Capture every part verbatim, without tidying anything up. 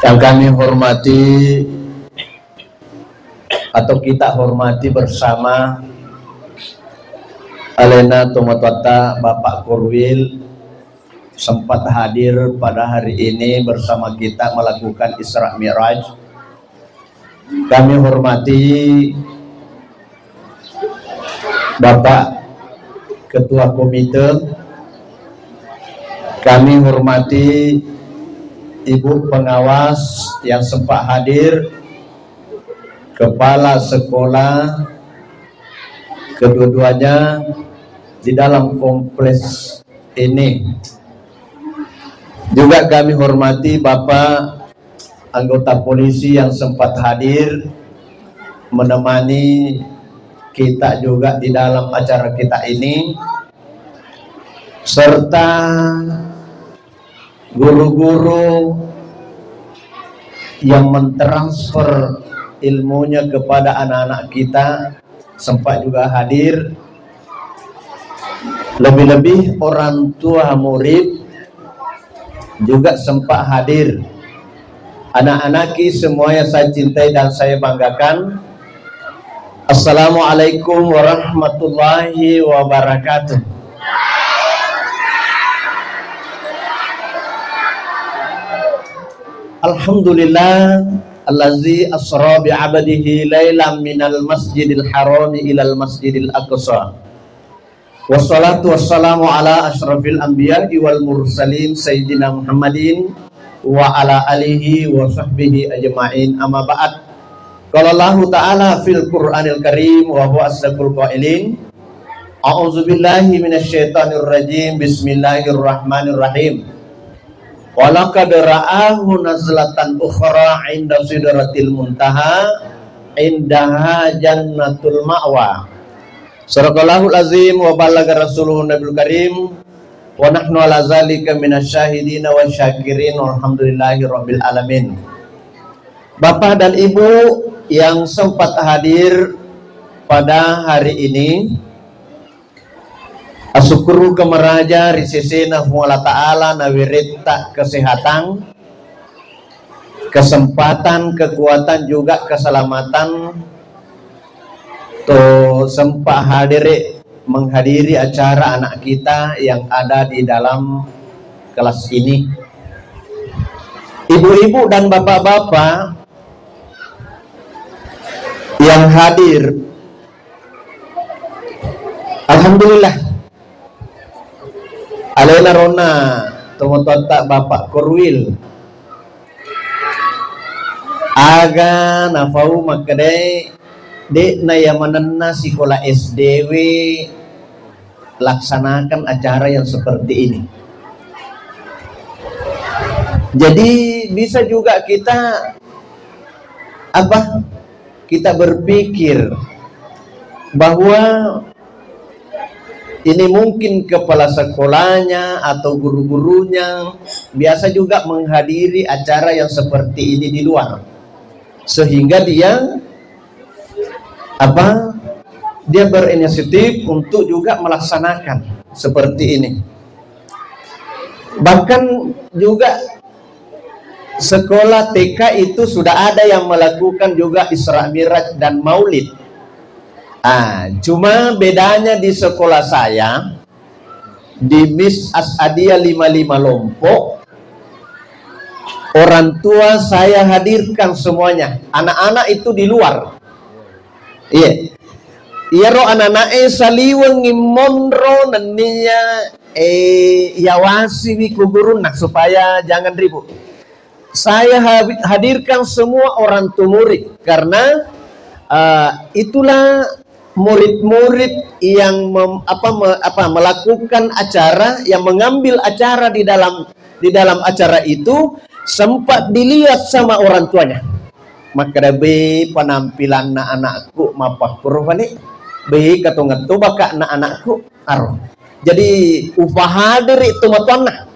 Yang kami hormati atau kita hormati bersama alena tomatoatta Bapak Korwil sempat hadir pada hari ini bersama kita melakukan Isra Mi'raj. Kami hormati Bapak Ketua Komite, kami hormati Ibu Pengawas yang sempat hadir, Kepala Sekolah kedua-duanya di dalam kompleks ini. Juga kami hormati Bapak anggota polisi yang sempat hadir menemani kita juga di dalam acara kita ini, serta guru-guru yang mentransfer ilmunya kepada anak-anak kita sempat juga hadir. Lebih-lebih orang tua murid juga sempat hadir. Anak-anakki semua yang saya cintai dan saya banggakan, Assalamualaikum warahmatullahi wabarakatuh. Alhamdulillah, allazi asra bi abdihi lailam minal masjidil harami ilal masjidil aqsa. Wassalatu wassalamu ala asyrafil anbiya'i wal mursalin sayyidina Muhammadin wa ala alihi wa sahbihi ajma'in, amma ba'd. Qala Allahu ta'ala fil Qur'anil Karim wa huwa asdaqul qailin. A'udzu billahi minasyaitonir rajim. Bismillahirrahmanirrahim. Walaqad ra'ahu nazlatan ukhra 'inda sidratil muntaha, 'indaha jannatul ma'wa. Sadaqallahul azim wa ballaga rasuluhun nabiyul karim, wa nahnu ala zalika minasyahidina wa syakirin, walhamdulillahi rabbil alamin. Bapak dan Ibu yang sempat hadir pada hari ini, asukkuruka maraja ri sesena Puang Allah Ta'ala naweretta kesehatan, kesempatan, kekuatan, juga keselamatan to sempat hadiri, menghadiri acara anak kita yang ada di dalam kelas ini. Ibu-ibu dan bapak-bapak yang hadir, alhamdulillah, alena rona tomatoatta Bapak Korwil aga nafau makkedae, de'na iya manenna sikola S D we laksanakan acara yang seperti ini. Jadi bisa juga kita apa, kita berpikir bahwa ini mungkin kepala sekolahnya atau guru-gurunya biasa juga menghadiri acara yang seperti ini di luar, sehingga dia apa, dia berinisiatif untuk juga melaksanakan seperti ini. Bahkan juga sekolah T K itu sudah ada yang melakukan juga Isra Mi'raj dan Maulid. Ah, cuma bedanya di sekolah saya, di Mis As'adiyah lima lima Lompok, orang tua saya hadirkan semuanya. Anak-anak itu di luar. Iya. Iyaro anana'e saliwengngi monro nenniya, eh, yawasiwi ku gurunna supaya jangan ribut. Saya ha-, hadirkan semua orang tua murid karena, eh, itulah murid-murid yang mem-, apa, me-, apa, melakukan acara, yang mengambil acara di dalam, di dalam acara itu sempat dilihat sama orang tuanya. Makkeda, "Be, penampilanna anakku mappakkuro pale. Be, katongetto baka'na anakku." Aro. Jadi, upahadiri tomatoanna.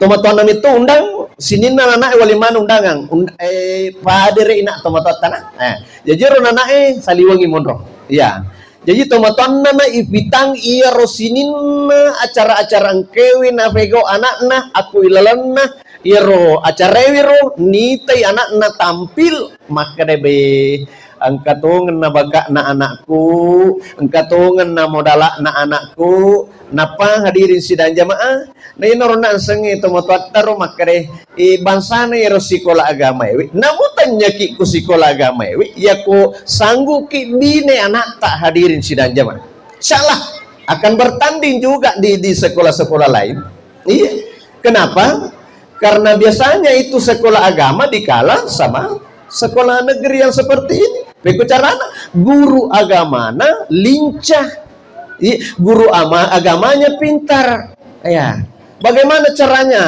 Tomatoanna metto undang, sininna anak'e wali maneng undangang. Und-, eh, padiri ina tomatoatta na. Eh, jaji ro anak'e saliwengngi monro. Iya. Jaji tomatoanna na ipitang iyaro sininna acara-acara engkaewe napegau anakna, akku ilalenna, Iyaro acara ewiro nitai anakna tampil, makkeda be, engka tongenna baka'na anakku, engka tongenna modala'na anakku. Nappa hadirin sidang jamaah, na inaro na asengnge tomatoattaro makkeda, eh, bangsana ero sikola agama ewe, namu tanyaki ku sikola agama ewe, yako sangguki bine anakta, hadirin sidang jamaah. Insyaallah akan bertanding juga di, di sekolah-sekolah lain. Iya. Kenapa? Karena biasanya itu sekolah agama dikalah sama sekolah negeri yang seperti ini. Pekko carana, guru agamana lincah. I, guru ama-, agamanya pintar. Ya. Bagaimana caranya?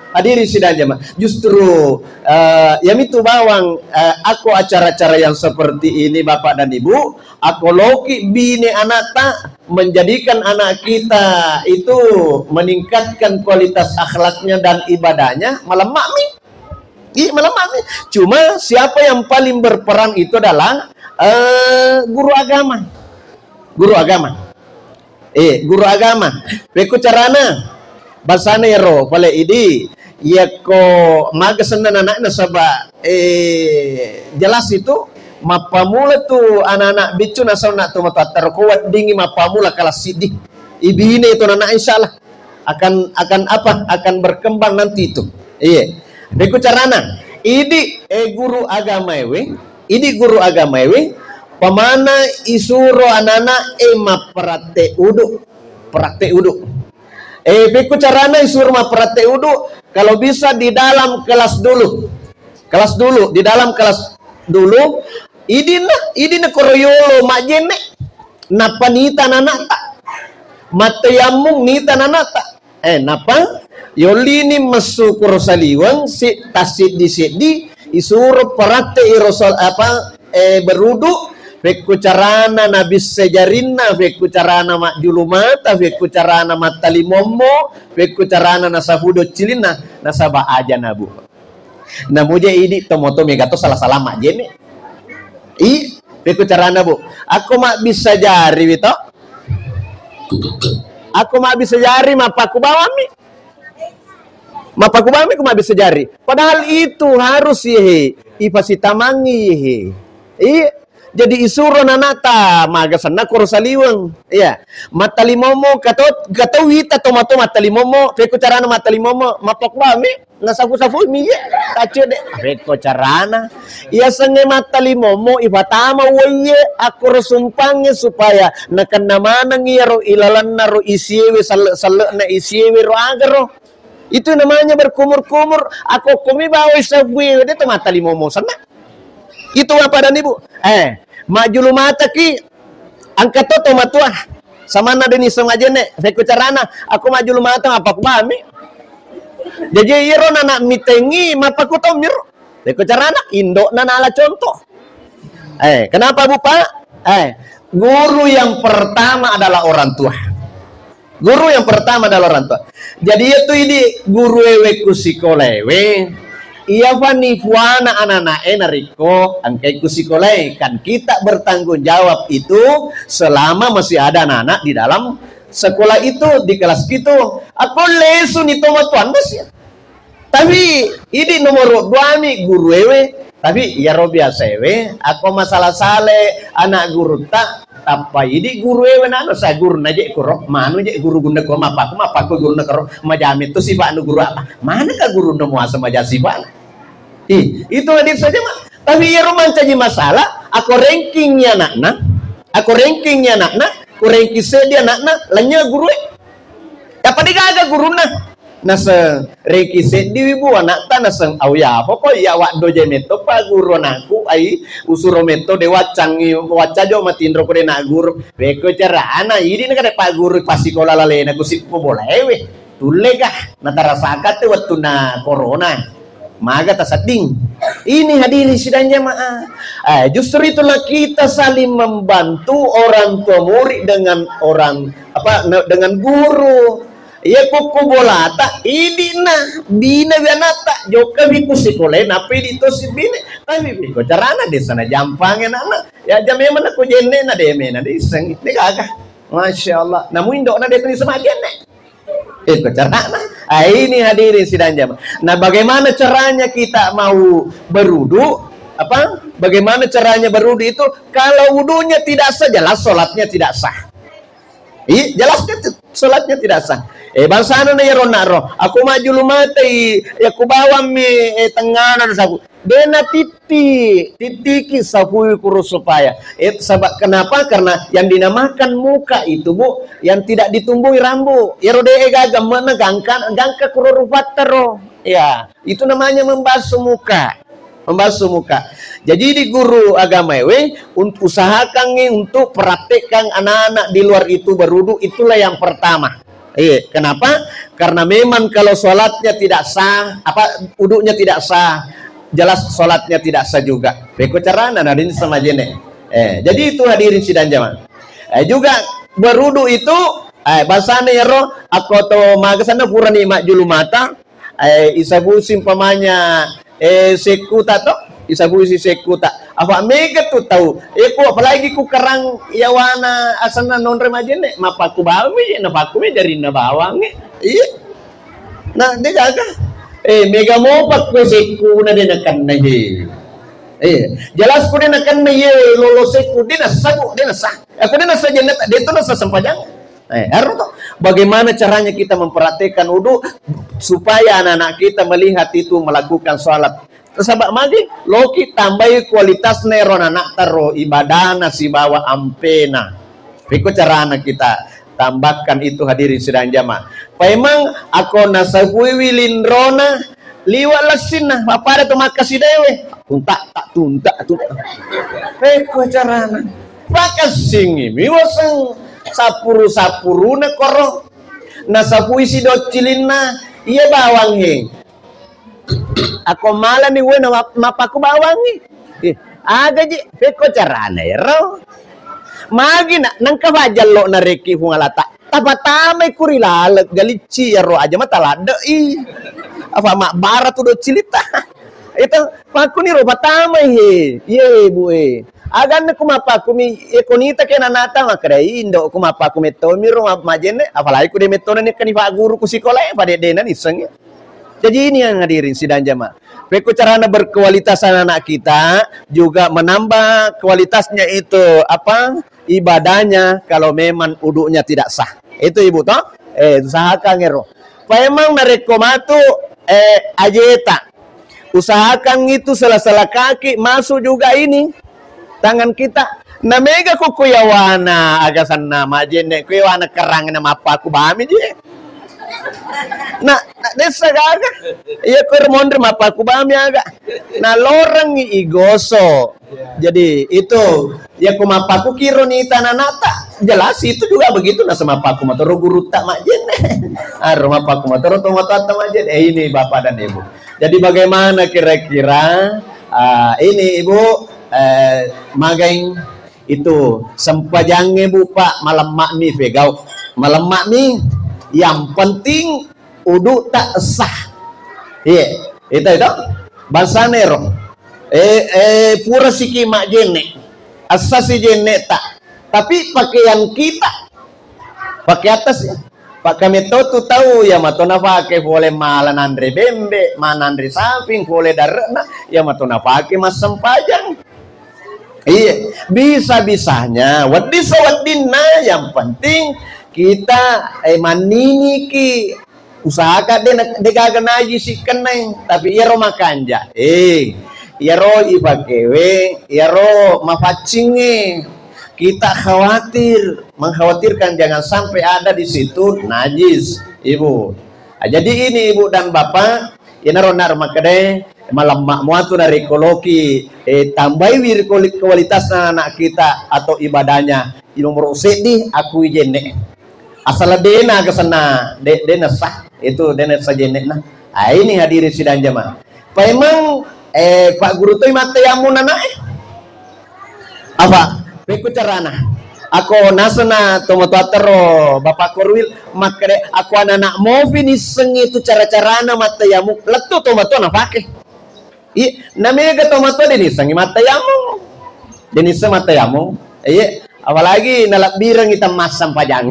Hadirin sidang jamaah. Justru, eh, yamitu bawang, eh, ako acara-acara yang seperti ini, Bapak dan Ibu, ako loki bine anakta, menjadikan anak kita itu meningkatkan kualitas akhlaknya dan ibadahnya, malemma mi. Ih, malemma mi. Cuma siapa yang paling berperan itu adalah, eh, guru agama. Guru agama. Eh, guru agama. Pekko carana. Bangsana ero, pale idi. Yako maga senna anakna saba, eh, jelas itu mappamula tu anak-anak biccu nasaba na tomatoatta ro ko weddingi mappamula kelas siddi. Ibine itu anak, insyaallah akan, akan apa? Akan berkembang nanti itu. Iya. Pekko carana. Idi, eh, guru agama ewe, idi guru agama ewe, pamana isuro anana, eh, mapparatte udu. Praktek udu. Eh, pekko carana isuro mapparatte udu, kalau bisa di dalam kelas dulu. Kelas dulu, di dalam kelas dulu, idinna, idinna koro yolo majjenne. Nappa nita nanata. Matteyammung nita nanata. Eh, nappa yollini messu koro saliweng, si, tassiddi-siddi, isuro paratte iro sal-, apa, eh, berudu, pekko carana nabissa jarinna, pekko carana majjulu mata, pekko carana mattalimommo, pekko carana nasafu doccilinna, nasaba aja nabu. Namuje idi tomoto mega to sala-sala majjenne. I, pekko carana, Bu. Ako mabbissa jari wi to. Ako mabbissa jari mappaku bawammi. Mappaku bawammi ku mabbissa jari. Padahal itu harus yehe. Ipasitamangi yehe. Iya. Jadi isuro nanata maga senna koro saliweng. Iya. Mattalimommo kato, kato wita tomato mattalimommo. Pekko carana mattalimommo. Mappaku bawammi. Nasafu-safu mi ye, tacce de. Pekko carana. Iya sengnge mattalimommo, ipatama uwaiye, akkoro sumpangnge supaya nakenna maneng iyaro ilalenna ro isiewe, selle-selle'na isiewe ro agaro. Itu namanya berkumur-kumur. Ako komi bawa isabue, de to mattalimommo senna. Itu apa dan ibu? Eh, majjulu mataki, Engka to to matua, samanna deni sengajenne, pekko carana, aku majjulu mata, apa ku bami. Jaji iyaro nana mitengi, mappaku tommi ro. Pekko carana, indo'na nala contoh. Eh, kenapa, Bu, Pak? Eh, guru yang pertama adalah orang tua. Guru yang pertama adalah orang tua. Jadi, itu idi guru ewe ku sikola ewe, iya fani fuana anak-anak e narekko engkai ku sikola e. Kan kita bertanggung jawab itu selama masih ada anak-anak di dalam sekolah itu, di kelas itu. Aku lesu ni tomatuanna sih. Tapi idi nomor dua mi guru ewe. Tapi iyaro biasa ewe, ako masalah sale anak gurutta, tappa idi guru ewe nano sa guru na je kuro, manu je guru gunna ko mappaku, mappaku guru na karo, majame tu sifat anu guru apa? Mana ka guru no muasa maja sifat? Ih, itu hadir saja, Mak. Tapi iyaro mancaji masalah, ako ranking anakna, ako ranking anakna, ko ranking seddi anakna, lanya guru e. Apa digaga gurunna? Naseng, reki seddi wi, Bu, anakta naseng, au ya, pokok iya waddo je metto pa guru anakku, ai usuro metto de waccangi, wacca jo matinro ko de na guru. Pekko carana, idi na kade pa guru pasikola lalena ku sippo bola ewe. Tulle kah? Natarasaka te wettunna corona. Maga tasedding. Ini hadirin sidang jamaah. Eh, justru itulah kita saling membantu orang tua murid dengan orang, apa, ne-, dengan guru. Iya, kukku bolata, idi na, bina wi anakta, jokka wi ku sikolae, nappa idi to si bine. Tapi pekko carana desa na jampange anakna. Ya, ja memang na ku jenne na de mena de iseng. De gaga. Masya Allah. Namu indo na de tuni sama jenne. Pekko carana. Ah, ini hadirin sidang jamaah. Nah, bagaimana caranya kita mau berwudu? Apa? Bagaimana caranya berwudu itu? Kalau wudunya tidak sah, jelas sholatnya tidak sah. Iya, jelasnya tu, sholatnya tidak sah. Eh, bangsana na iyaro naro. Aku majulu mata i, ya ku bawammi, eh, tengana sapu. Dena titik, titiki sapui kuru supaya. Eh, sebab kenapa? Karena yang dinamakan muka itu, Bu, yang tidak ditumbuhi rambu. Iyaro de gaga mana gangka, gangka kuru rupattaro. Ya, itu namanya membasuh muka. Membasuh muka. Jadi di guru agama ewe, un-, usahakan untuk praktekkan anak-anak di luar itu berwudu, itulah yang pertama. Iya, kenapa? Karena memang kalau sholatnya tidak sah, apa, wudunya tidak sah, jelas sholatnya tidak sah juga. Peko carana nadin sama jene. Eh, jadi itu hadirin sidang jamaah. Eh, juga berwudu itu, eh, bahasanya ya roh, aku atau maga sana purani majulu mata, eh, isabusi umpamanya, eh, sekkuta to, isabusi sekkuta. Apa mega tu tau? Eh, ku apalagi ku karang yawana asanna nonre majene, mapaku bawi, napaku me jarinna bawang. Iya. Nah, de gaga. Eh, mega mopa ku sekkuna de nakenna he. Eh, jelas ku de nakenna ye lolo sekku de nasabu, de nasa. Aku de nasa jennata, de to nasa sempajang. Eh, ero to. Bagaimana caranya kita mempraktekkan wudu supaya anak-anak kita melihat itu melakukan sholat? Sabab magi, loki tambai kualitasna ero anak taro ibadana sibawa ampena. Iko carana kita tambahkan itu hadirin sidang jamaah. Paimeng ako nasabuiwi linrona liwa lessinna, mapada to makkasidewe. Tuntak tak tuntak tuntak. Iko carana. Pakassingi miwaseng sapuru-sapuruna koro. Nasapui sidoccilinna, iya bawang he. Ako malani we na map-, mappaku bawangi. Eh, aga ji, pekko carana ero. Magi na, nengka fajallo na reki Puang Allah Ta-, tapatamai kuri laleng galicci ero aja mata ladde i. Apa mabbara tu doccilita. Itu pakuni ro patamai he. Ye bu e. Aganna ku mappakumi, e, konita ke nanata makkedai, "Indo, ku mappaku mettomi ro ma-, majenne, apalagi ku de mettona nekkani fa guru ku sikola e, pada dena nissengi." Jadi ini yang hadirin sidang jamaah. Pekko carana berkualitas anak-anak kita, juga menambah kualitasnya itu, apa, ibadahnya kalau memang uduknya tidak sah. Itu Ibu toh? Eh, usahakan ero. Paimeng narekko matu, eh, ajeta. Usahakan itu sela-sela kaki masuk juga ini tangan kita. Na mega ko kuyawana aga sanna majenne kuyawana kerang na mappaku bami je. Na, na dessa gaga. Iya ko monri mappaku bami aga. Na lorengi igoso. Jadi itu ya ko mappaku kiro ni tananata. Jelas itu juga begitu na semappaku motoro gurutta majenne. Aro mappaku motoro to matoatta majenne. Eh, ini Bapak dan Ibu. Jadi bagaimana kira-kira, ah, ini Ibu, eh, magaing itu sempajangnge Bu Pak, malemmakmi pegau. Malemmakmi, yang penting uduk tak sah. Iya, itu, itu. Bangsana ero. Eh, eh, pura siki majenne. Essa si jenne tak. Tapi pakaian kita Pake atas ya. Pak kami tau tu tau ya mato nafake pole mala nanre bembe, mananre saping pole dare'na ya mato nafake massempajang. Iya, bisa-bisanya, wedding seweddingna, yang penting kita, eh, manniniki usahakan de, de gaga najisi kennai, tapi iyaro makanja, eh, iyaro ipakewe, iyaro mafaccingnge. Kita khawatir, mengkhawatirkan jangan sampai ada di situ najis, Ibu. Ah, jadi ini Ibu dan Bapak, inaro nak makkedai, malemma muatu dari koloki, eh, tambahi wir kuali-, kualitas anak kita atau ibadahnya. Nomor seddi, aku jenne. Asal dena kesenna, de-, dena sah. Itu dena sah jenne. Nah, ah, ini hadirin sidang jamaah. Paimeng, eh, Pak Guru toi mattayammu nanae. Apa? Pekko carana. Ako nasena tomatoatta ro Bapak Korwil makkede, ako anak-anak mofi nissengi tu cara-carana mattayammu, lettu tomatoa nafake. I, namega tomatoa de nissengi mattayammu. De nisseng mattayammu. Iya, apalagi nalebbirengi temmassempajang.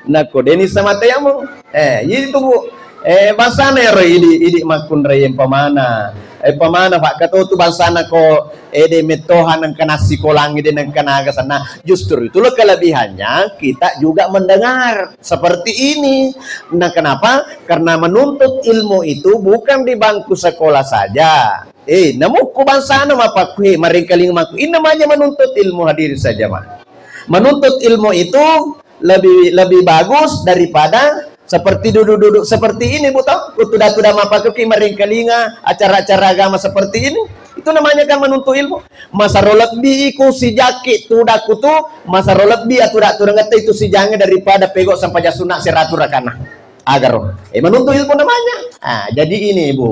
Nako de nisseng mattayammu. Eh, itu Bu. Eh, bangsana ero idi, idi makkunrai pamana. Eh, pamana, Pak, katotu bangsana ko, eh, de mettoha nengka nassikolangi, de nengka naga sana. Justru itulah kelebihannya kita juga mendengar seperti ini. Nah, kenapa? Karena menuntut ilmu itu bukan di bangku sekolah saja. Eh, namukku bangsana mapakku, eh, maringkaling makku. Ini namanya menuntut ilmu, hadirin saja, Pak. Menuntut ilmu itu lebih, lebih bagus daripada seperti duduk-duduk seperti ini, Bu, toh. Ku tuda-tuda mapakku ki maringkalinga acara-acara agama seperti ini. Itu namanya kan menuntut ilmu. Masaro lebbi iku sijaki tudaku tu, masaro lebbi atuda-tudangetta itu sijange daripada pego sampajang sunna seratu rakana. Agaro. Eh, menuntut ilmu namanya. Ah, jadi ini, Ibu.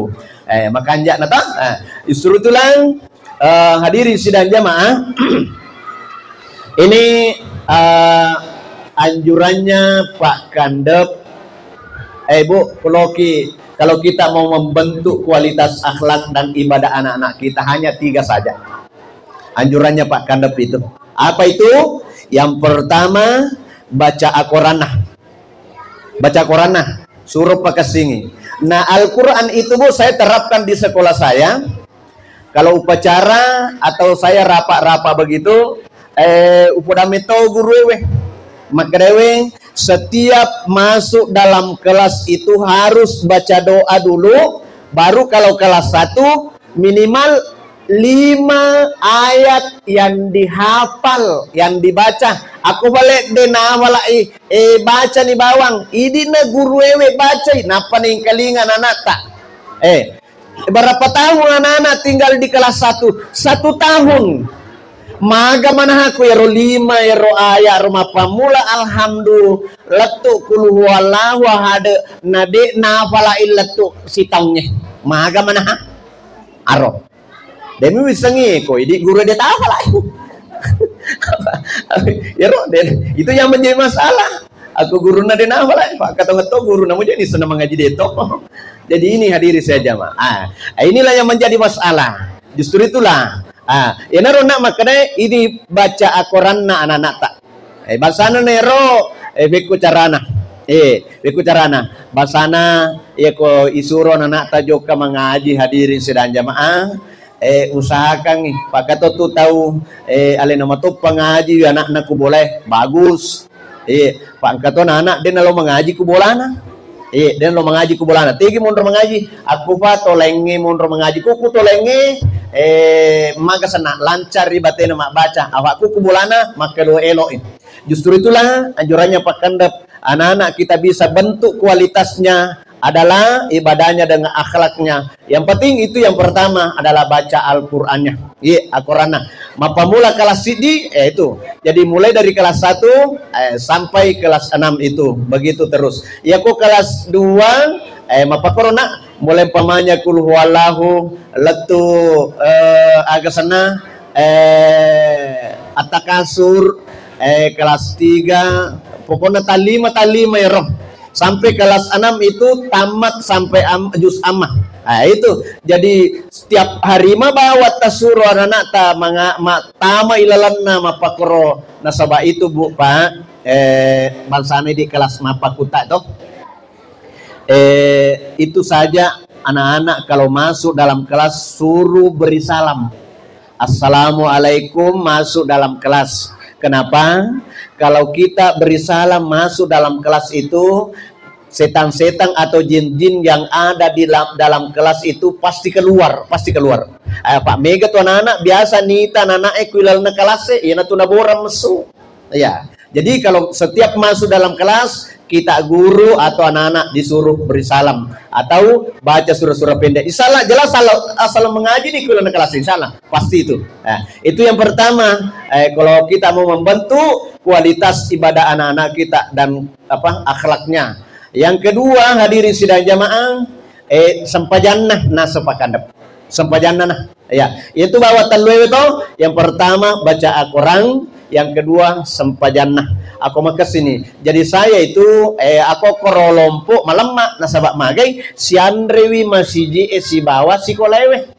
Eh, makanja na ta? Ah, justru itulah, eh, hadirin sidang jamaah. Ini, eh, anjurannya Pak Kandep. Eh, Bu, kalau ki-, kalau kita mau membentuk kualitas akhlak dan ibadah anak-anak kita, hanya tiga saja. Anjurannya Pak Kandep itu. Apa itu? Yang pertama, baca Al-Quran. Baca Quran, nah, suro pakessingi. Nah, Al-Quran itu, Bu, saya terapkan di sekolah saya. Kalau upacara atau saya rapat-rapat begitu, eh, upoda metto guru ewe. Makkedawe, setiap masuk dalam kelas itu harus baca doa dulu, baru kalau kelas satu, minimal lima ayat yang dihafal, yang dibaca. Aku balik de nafalai, eh, baca ni bawang. Idina guru ewe bacai, nappa nengkalinga anakta. Eh, berapa tahun anak-anak tinggal di kelas satu? Satu tahun. Maga manahaku ero lima, ero ayat, ero mappammula alhamdulillah, lettu kul huwallahu ahad, na de nafalai lettu sitaungnge. Maga manaha? Aro. Demi wissengi ko idi guru de tafalai. Ero de, itu yang menjadi masalah. Aku guruna de nafalai, Pak, kata ngeto guru namu jadi senang mengaji deto. Jadi ini hadiri saya jamaah. Ah, inilah yang menjadi masalah. Justru itulah. Ah, enaro nak makanya ini baca akoranna anak-anak tak. Eh, bangsana nero, eh, bekku carana. Eh, bekku carana. Bangsana, iya ko isuro anakta jokka mangaji hadirin sidang jamaah, eh, usahakan, Pak, kato tu tau, eh, alena matoppa ngaji, anakna ku boleh, bagus. Eh, Pak, engka to anak, de nalo mangaji ku bolana. Eh, de nalo mangaji ku bolana. Tegi monro mangaji. Aku pa tolengnge monro mangaji. Kuku tolengnge, eh, maga sana lancar ri batena mabbaca. Apa kuku bolana, makkelo eloi. Justru itulah anjurannya Pak Kandep, anak-anak kita bisa bentuk kualitasnya adalah ibadahnya dengan akhlaknya. Yang penting itu yang pertama adalah baca Al-Qur'annya. Iya, Al-Qur'annya. Mappamula kelas sidi, eh, itu. Jadi mulai dari kelas satu, eh, sampai kelas enam itu. Begitu terus. Ya, kok kelas dua, eh, mappakorona mulai umpamanya kul huwallahu, lettu, eh, aga senna, eh, At-Takasur, eh, kelas tiga, pokoknya talima, talima ya roh. Sampai kelas enam itu tamat sampai am-, juz amma. Nah, itu. Jadi setiap hari ma bawa tasuro anak-anak ta manga-, ma-, tama ilalanna mappakoro. Nasaba itu, Bu, Pak, eh, bangsana di kelas mappakuta toh. Eh, itu saja anak-anak kalau masuk dalam kelas suruh beri salam. Assalamualaikum, masuk dalam kelas. Kenapa? Kalau kita beri salam masuk dalam kelas itu, setan-setan atau jin-jin yang ada di la-, dalam kelas itu pasti keluar, pasti keluar. Eh, Pak, mega tu anak-anak biasa nita anak-anak e kuilalna kelas e, iya natu naborang mesu. Ya. Jadi kalau setiap masuk dalam kelas, kita guru atau anak-anak disuruh beri salam atau baca surah-surah pendek. Insya Allah jelas asal, asal mengaji nih kalau kelas, insya Allah pasti itu. Nah, itu yang pertama. Eh, kalau kita mau membentuk kualitas ibadah anak-anak kita dan apa akhlaknya. Yang kedua, hadirin sidang jamaah, eh, sempajanna, nah, sepakan. Sempajanna, nah. Ya, itu bawa tellu ewe to. Yang pertama baca Al-Quran, yang kedua sempajanna. Aku makessini. Jadi saya itu, eh, aku koro lompo malemma nasaba magai sianrewi masiji e sibawa sikola ewe.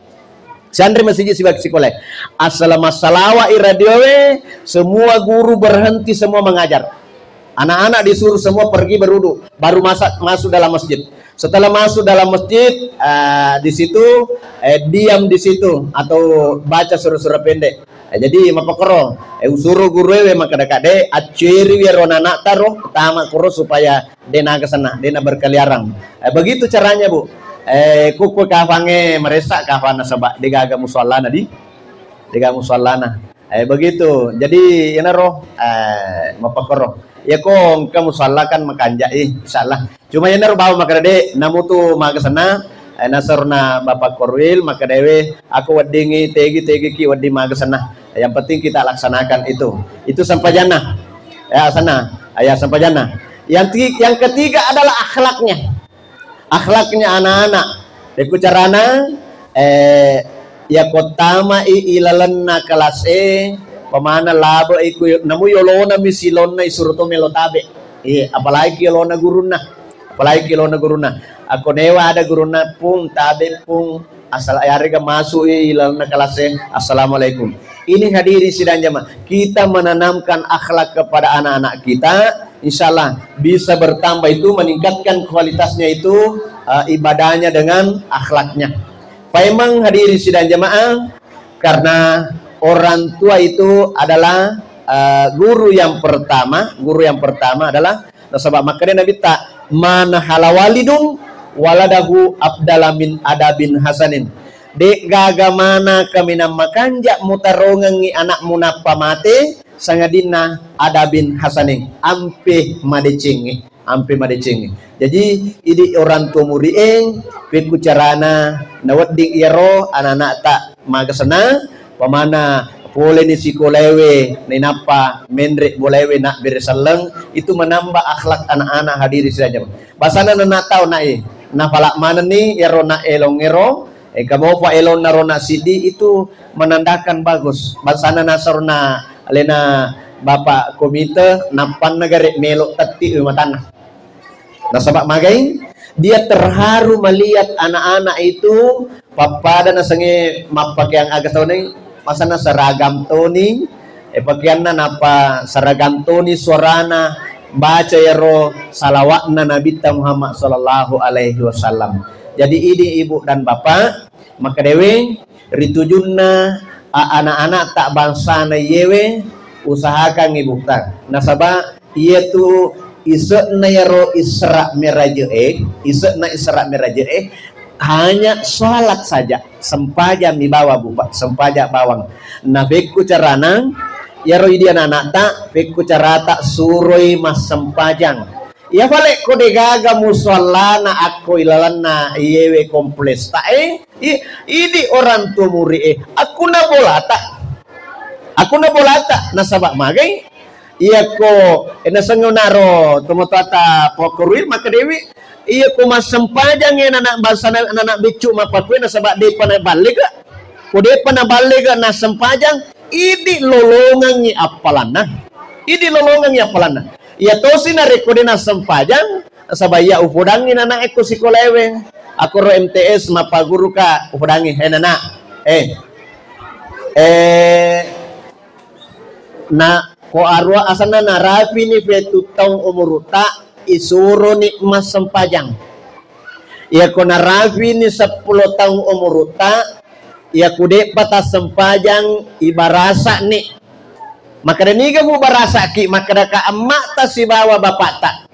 Sianre masiji sibawa sikola. Asal massalawa i radio e, semua guru berhenti semua mengajar. Anak-anak disuruh semua pergi berwudu, baru masa-, masuk dalam masjid. Setelah masuk dalam masjid, eh, di situ, eh, diam di situ atau baca surah-surah pendek. Eh, jadi mappakoro, eh, usuro guru ewe makkeda, "Kak, de, acceriwi ero anak-anak taro, tama koro supaya de naga sana, de na berkeliaran." Eh, begitu caranya, Bu. Eh, kukku kafangnge meresa kafang nasaba de gaga musallana di, de gaga musallana. Eh, begitu. Jadi, iyanaro, eh, mappakoro. Iyako engka musalla kan makanjai, insyaallah. Cuma iyanaro bawang makkeda de, namutu maga sana, eh, nasarona Bapak Korwil, makkeda ewe, "Aku weddingngi tegi-tegi ki wedding maga sana. Yang penting kita laksanakan itu." Itu sempajanna. Ya, sana. Ya, sempajanna. Yang ti-, yang ketiga adalah akhlaknya. Akhlaknya anak-anak. Deku carana, eh, ya ko tamai ilalenna kelas e, pamana labo iku, namu yolona mi silonna isuro to melo tabe. Iya, apalagi yolona gurunna. Apalagi yolona gurunna. Ako newa ada gurunna, "Pung, tabe, Pung." Asal yarega masuk i ilalenna kelas e, "Assalamualaikum." Ini hadirin sidang jamaah, kita menanamkan akhlak kepada anak-anak kita, insya Allah bisa bertambah itu, meningkatkan kualitasnya itu, eh, ibadahnya dengan akhlaknya. Paimeng hadirin sidang jamaah, karena orang tua itu adalah, eh, guru yang pertama, guru yang pertama adalah, nasaba makkeda Nabitta, "Man hala walidun waladahu abdala min adabin hasanin." De gaga mana kaminang makanja mutarongengngi anakmu nappa mate, sangadinna adabin hasanin, ampe madecengnge, ampe madecengnge. Jadi, idi orang tua muri'e, pekku carana nawedding iyaro anak-anakta maga sana, pamana poleni sikolaewe, nainappa menre bolaewe nabbere selleng, itu menambah akhlak anak-anak hadirin sidang jamaah. Basana nana tau nae, nafala manenni iyaro na elong ero, eh, kamofa elong naro na siddi itu menandakan bagus. Basana nasarona alena Bapak Komite, nappanna gare melo tetti matanna. Nasaba magai, dia terharu melihat anak-anak itu pappada nasengnge mappakeang aga toni, masana seragam toni, eh, pakeanna napa seragam toni suarana baca ero salawatna Nabitta Muhammad sallallahu alaihi wasallam. Jadi ini ibu dan bapak, maka dewe ritujunna a-, anak-anak tak bangsana yewe usahakan ibu ta. Nasaba iyatu ise'na iyaro Isra Mi'raj e, ise'na Isra Mi'raj e, hanya sholat saja, sempajang mi bawa, Bu, Pak, sempajang bawang. Nah, fekku carana, iyaro idi anak-anakta, fekku carata suroi massempajang. Iya fale ko degaga musallana akko ilalanna iyewe komplesta e, i-, idi orang tua muri e, akkunna bolata. Akkunna bolata, nasaba magai, iyako, eh, nasengnge naro tomatoata pokkorui, maka dewi, iyako massempajang e anak bangsa, anak beccu mappakue, nasaba depa naballega. Ko depa naballega nassempajang, idi lolongengngi appalanna. Idi lolongengngi appalanna. Iya tosi narekko de nassempajang, nasaba iya upodangngi nana e ko sikolaewe. Akkoro M T S mappaguruka upodangngi, eh, nana. Eh. Eh, na ko arua asenna narapini fetu taung umurutta, isuroni massempajang. Iyako narapini seppulo taung umurutta, iyaku de'pa tassempajang, ibarasa'ni. Makkeda, "Niga mubarasa'ki?" Makkedaka, "Emma'ta sibawa bapa'ta."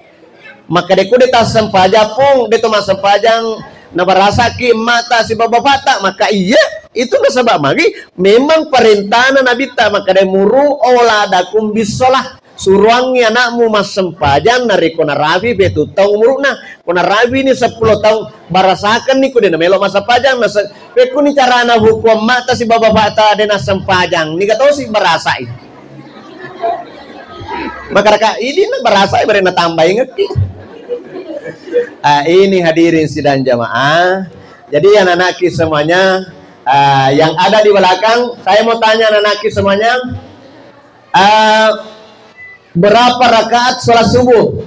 Makkeda, "Ku de tassempajang, Pung, de to massempajang, nabarasa'ki emma'ta sibawa bapa'ta." Maka iya, itu nasaba magi memang parentana Nabitta, makkeda, "Muru auladakum bissalah." Suruangngi anakmu massempajang narekko narapi fetu taung umuru'na. Ko narapini seppulo taung, barasakenni ku de namelo massempajang. Nase-, pekkuni carana hukuang mata sibawa bapa'ta de nassempajang, niga tosi barasai. Makaraka idi na barasai bare natambai ngekki. Ah, ini hadirin sidang jamaah. Jadi anak-anakki semuanya, ah, yang ada di belakang, saya mau tanya anak-anakki semuanya, ah, berapa rakaat sholat subuh?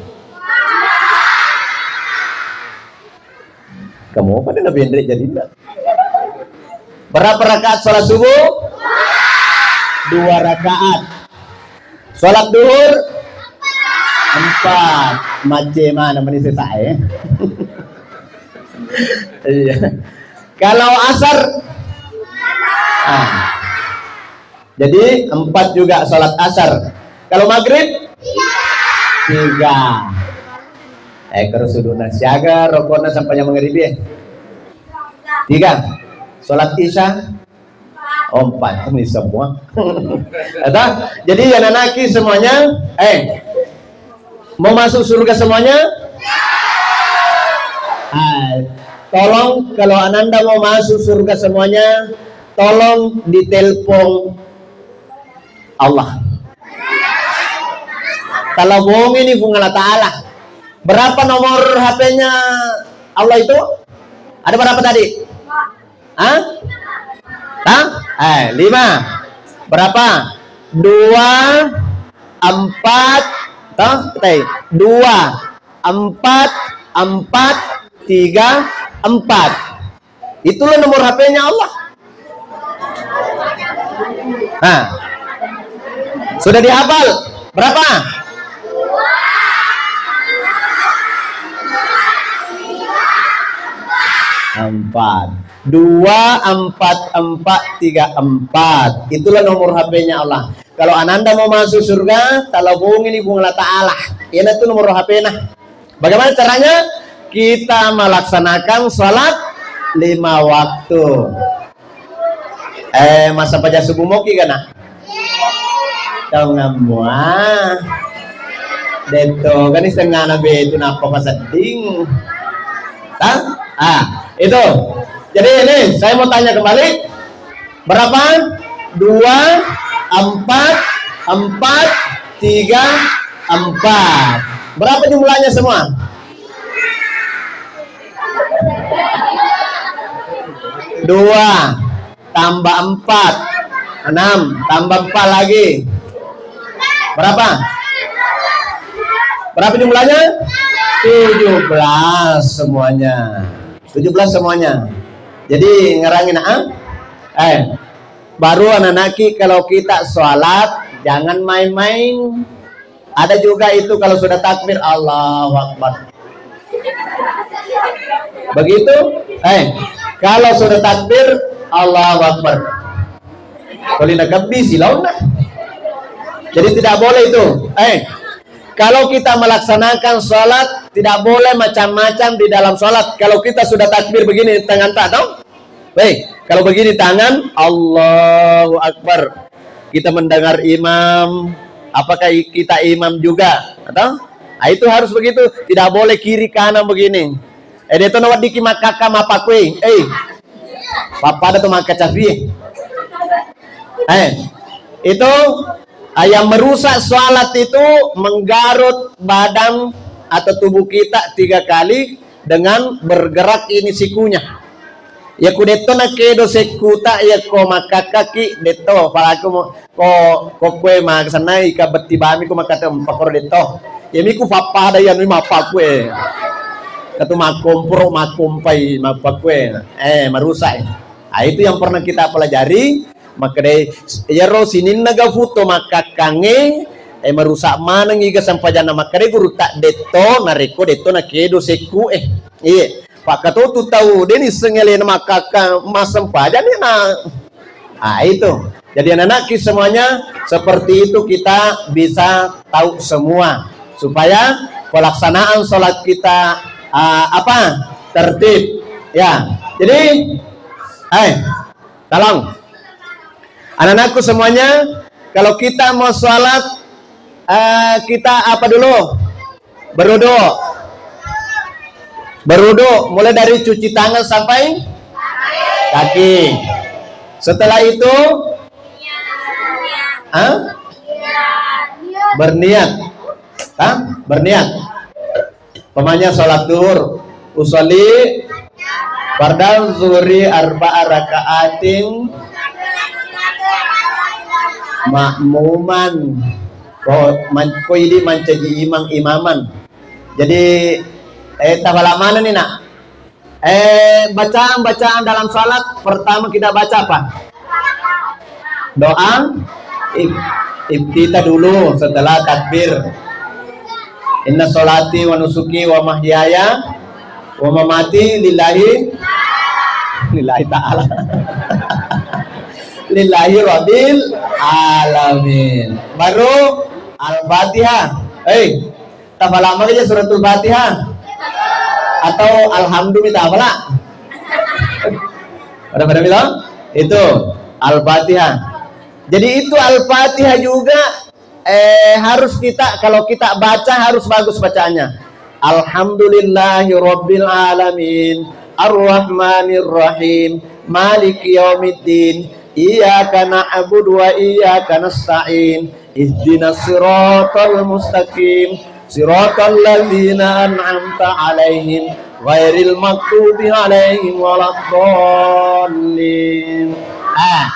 Kamu apa nih Nabi Hendrik jadi enggak? Berapa rakaat sholat subuh? Dua rakaat. Sholat duhur? Empat. Macet mana menit sesaat, eh? Iya. Kalau asar? Ah. Jadi empat juga salat asar. Kalau maghrib? Tiga. Eh, terus sudah siaga rokoknya sampai yang maghrib ya? Tiga. Salat isya? Oh, empat. Ini semua. Ada? Jadi ya nanaki semuanya, eh, mau masuk surga semuanya? Ah, tolong kalau ananda mau masuk surga semuanya, tolong ditelepon Allah. Talabongi ni Puang Allah Ta'ala. Berapa nomor H P-nya Allah itu? Ada berapa tadi? Hah? Hah? Eh, lima. Berapa? Dua, empat, toh? Teh. Dua, empat, empat, tiga, empat. Itulah nomor H P-nya Allah. Nah, sudah dihafal? Berapa? Empat. Dua, empat, empat, tiga, empat. Itulah nomor H P-nya Allah. Kalau ananda mau masuk surga, talabongi ni Puang Allah Ta'ala. Ini tuh nomor H P-na. Bagaimana caranya? Kita melaksanakan salat lima waktu. Eh, masa paja subuh moki kana? Tau ngamua. Deto, kan setengah nabe itu napa pasedding? Tah? Ah, itu. Jadi ini saya mau tanya kembali. Berapa? Dua, empat, empat, tiga, empat. Berapa jumlahnya semua? Dua tambah empat, enam, tambah empat lagi. Berapa? Berapa jumlahnya? Tujuh belas semuanya. Tujuh belas semuanya. Jadi ngerangin, ah? Eh, baru ananaki kalau kita sholat, jangan main-main. Ada juga itu kalau sudah takbir, Allahu Akbar. Begitu? Eh, kalau sudah takbir, Allahu Akbar. Kalau nak kebbi, silauna. Jadi tidak boleh itu. Eh, kalau kita melaksanakan sholat, tidak boleh macam-macam di dalam sholat. Kalau kita sudah takbir begini, tangan tak tahu? Baik, kalau begini tangan, Allahu Akbar. Kita mendengar imam, apakah i-, kita imam juga? Atau? Ah, itu harus begitu, tidak boleh kiri kanan begini. Eh, dia tuh nawaddiki makkakka mappakue. Eh, pappada tuh makkacapi. Eh, itu, ah, yang merusak sholat itu menggarut badan atau tubuh kita tiga kali dengan bergerak ini sikunya. Ya ku detto nakedo sekkuta, ya ko makkakkaki detto, palaku mo, ko, ko kue maksennai ka betti bami ko makkata empakoro detto. Ya miku pappada ya nui mappakue. Katu makkomporo makkompai mappakue. Eh, marusak. Ah, itu yang pernah kita pelajari. Makkedai, iyaro sininna gafu to makkakkangnge, eh, merusak maneng iga sempajanna. Makkedai gurutta, detto, narekko detto nakedo sekku, eh. Iya, pakkatotu tau, deni sengelena makkakkang massempajang ni na. Ah, itu. Jadi anak-anakki semuanya, seperti itu kita bisa tahu semua. Supaya pelaksanaan sholat kita, ah, apa? Tertib. Ya. Jadi, eh, tolong. Anak-anakku semuanya, kalau kita mau sholat, eh, kita apa dulu? Berwudu. Berwudu, mulai dari cuci tangan sampai kaki. Setelah itu, hah? Berniat. Hah? Berniat. Pemanya sholat duhur. Usolli fardal zuhri arba'a raka'atin ma'muman. Ko, man-, ko idi mancaji imang imaman. Jadi, eh, tafala mana nih, Nak? Eh, bacaan-bacaan dalam salat, pertama kita baca apa? Doa ib-, iftitah dulu setelah takbir. Inna sholati wa nusuki wa mahyaya wa mamati lillahi, lillahi ta'ala. Lillahi rabbil alamin. Baru Al-Fatihah. Hei, tafala magi aja suratul Fatihah? Atau Alhamdulillah tafala? Pada, pada bilang? Itu Al-Fatihah. Jadi itu Al-Fatihah juga, eh, harus kita, kalau kita baca harus bagus bacaannya. Alhamdulillahirabbil alamin, arrahmanirrahim, maliki yaumiddin, iyyaka na'budu wa iyyaka nasta'in, ihdinas siratal mustaqim, siratal ladzina an'amta 'alaihim, ghairil maghdubi 'alaihim waladdallin. Ah.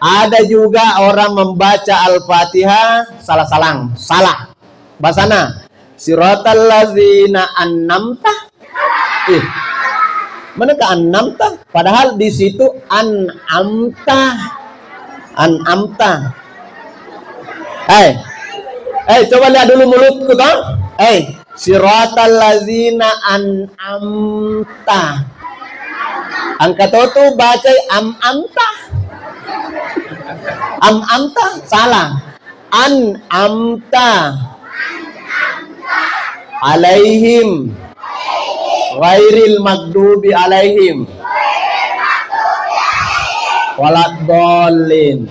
Ada juga orang membaca Al-Fatihah salah-salang, salah. Bahasana, siratal ladzina annamta. Ih, mana ke annamta? Padahal di situ an'amta. An'amta. Eh, eh, coba lihat dulu mulutku toh. Eh, siratal ladzina an'amta. Engka to tu bacai am amta. Am amta salah. An amta alaihim ghairil maghdubi alaihim waladdallin.